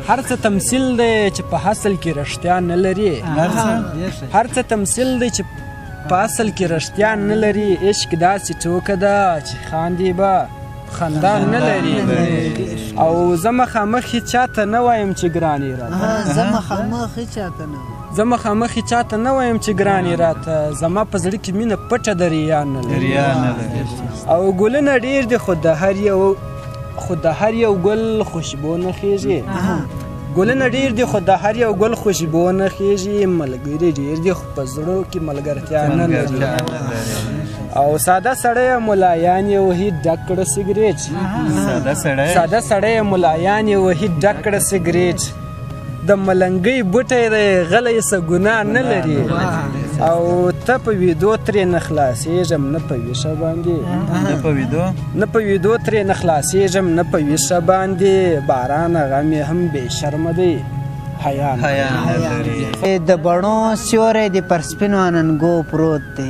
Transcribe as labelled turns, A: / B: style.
A: هر څه تمثیل دی چې په اصل کې رښتیا نه لري. هر څه تمثیل دی چې په اصل کې رښتیا نه لري. عشق داسې ټوکه ده چې خاندي به خندا نه لري. او زه مخامخ هیچاته نه وایم چې ګران یې راته. زه مخامخ هیچاته نه وایم چې ګران یې راته. زما په زړه کې مینه پټه د ریا نه لري. او ګلونه ډېر دي خو د هر یو ګل خوشبو نه خېږي. ګلونه ډېر دي خو د هر یو ګل خوشبو نه خېږي. ملګري ډېر دي خو په زړو کې ملګرتیا نه لري. او ساده سړی ملایان یې وهي ډک کړه سګرېټ. ساده سړی ملایان یې وهي ډک کړه سګرېټ. د ملنګۍ بوټی دی غلی څه ګناه نه لري. او ته په ویدو ترې نه خلاصېږم نه په ویښه باندې. نه په ویدو ترې نه خلاصېږم نه په ویښه باندې. بارانه غم یې هم بې شرمه دی حیا نه لري.
B: د بڼو سیوری دې پر سپینو اننګو پروت دی.